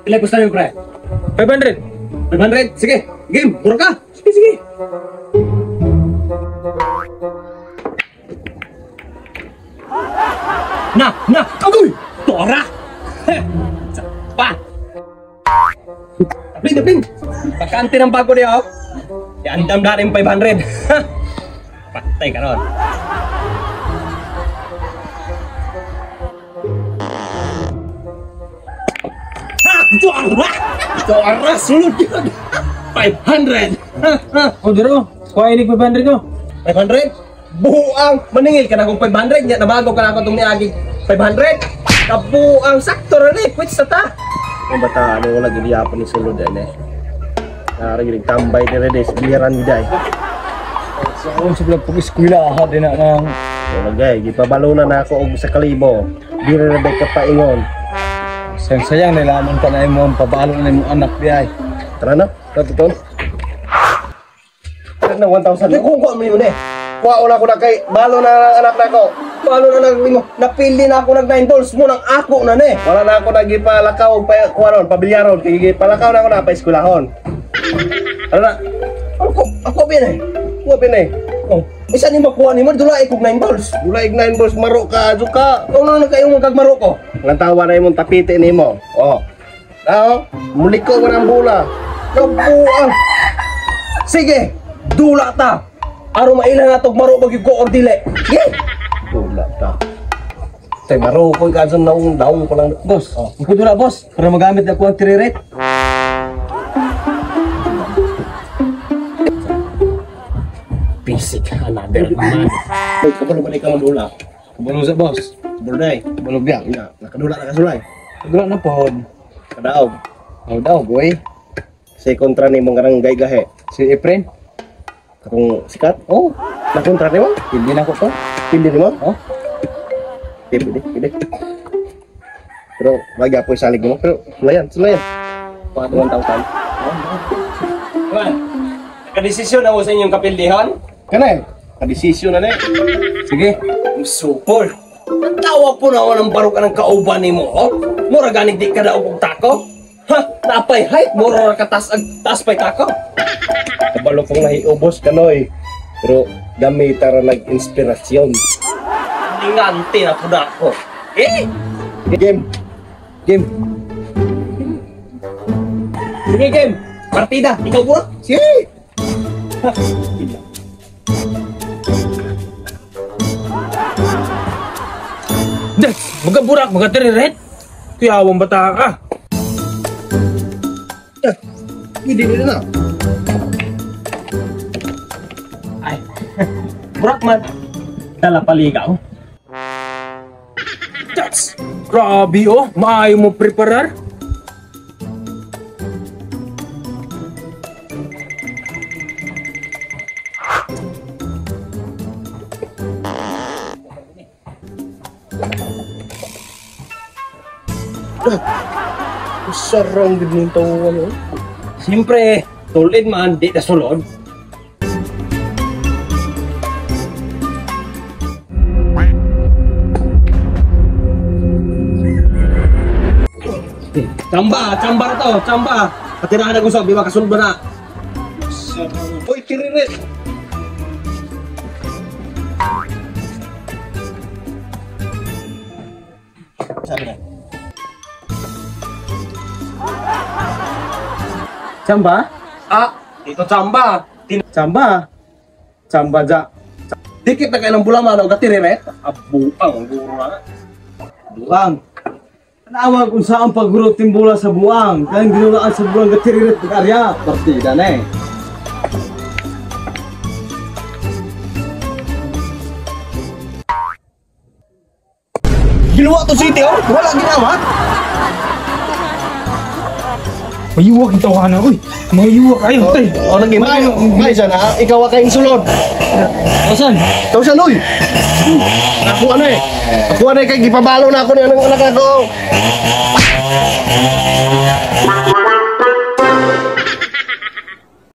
Pila gusto niyo, pre? 500. 500? Sige, game, buro ka. Sige, sige. Na, na, agoy! Tora! Heh, pa! Taplin, taplin! Bakante ng bago niya, oh. Iandam na rin 500. Patay ka ron. Ha! Tora! Tora! Sulod yun! 500! Oh, diro. Kuha inig 500 ko. 500? Buang! Maningil ka na kung 500 niya. Nabago ka na ako itong niagi. 500? Kabuang! Sakto rin eh! Quits na ta! Ang bata, ano wala giliyapon ni sulod yan eh. Narinig tambay ni Redes. Biliran ni Day. Sa akong sa vlog pag-eskwela ha din na ng Wala gay, gipabalo na ako og sa kalibo. Dili na day kapaingon. Sayang sayang nilaman ka na imo ang pabalo na imong anak di ay. Tara na, tara tuton. Tara na 1,000. Kung kuha mo yun eh. Kuha na ko na kay balo na ang anak na ko. Balo na nag mo. Napili na ako nag 9 balls mo nang ako na ne. Wala na ako nagipalakaw og pa kuha ron, pabilyaron kay gipalakaw na ako na pa eskwelahon. Tara na. Ako ako bin eh. Kuha bin eh. Oh, isa ni makuha nimo dula ikog 9 balls. Dula ig 9 balls maro ka ajo ka. Ano na kayo mo kagmaro ko? Ang tawa na imong tapite nimo. Oh. Nao, muliko man ang bola. Kabuang. Sige, dula ta. Aron maila na tog maro magyud ko or dili. Sige. Dula ta. Tay maro ko kadson naong daong ko lang. Boss, Oh. oh. Dula boss, para magamit na ko ang tiriret. Basic another man. Hoy, kabalo ba ka madula? Kabalo sa boss. Kabalo day. Kabalo biya. Ina, nakadula na kasulay. Dula na pod. Kadaog. Oh daw boy. Si kontra nimo ngarang gaygahe. Si Efren. Katong sikat. Oh, Nakontra nimo? hindi na ko to. Pili nimo? Oh, Pili, pili, pili. Pero wag apoy salig mo. Pero sulayan, sulayan. 1,000. Juan, nakadesisyon na mo sa inyong kapildihon? Kana eh. Kadesisyon na na eh. Sige. Super. Ang tawag po na ako ng barok ng kauban nimo, oh. Mura ganig di ka daog og tako. Ha, napay height, mura ra ka taas ag taas pay tako. Kabalo kong nahiubos kanoy. Pero gamit ra nag-inspirasyon. Ningante na pud ako. Eh, game. Game. Sige, game. Partida, ikaw po. Sige. Des, magaburak, magatiriret. Kuyawang bata ka. Hindi nila na. Ay, burak man. Dala paligaw. That's grabe oh, maayo mo preparar. Sarang gid ning tawo ano. Siyempre, tulid man di na sulod. Chamba, chamba na to, chamba. Patirahan na gusto, di ba kasunod ba na? Uy, tiririt. Sabi na. Chamba? Ah, dito chamba. Chamba. Chamba ja. Dikit na kayo ng bula man, o gatiririt. Abuang, guro na. Buang. Tanawa kung saan pagguro timbula sa buang. Kaya ginulaan sa buang gatiriret ng arya. Partida na eh. Giluwa to city, oh. Wala ginawa. Mayuwag ito ka na, uy. Mayuwag kayo, tay. Oh, naging mayo. May sana, ikaw ang kayong sulod. Asan? Ikaw siya, Loy. Ako ano eh. Ako ano eh, kay gipabalo na ako ni anong anak ako.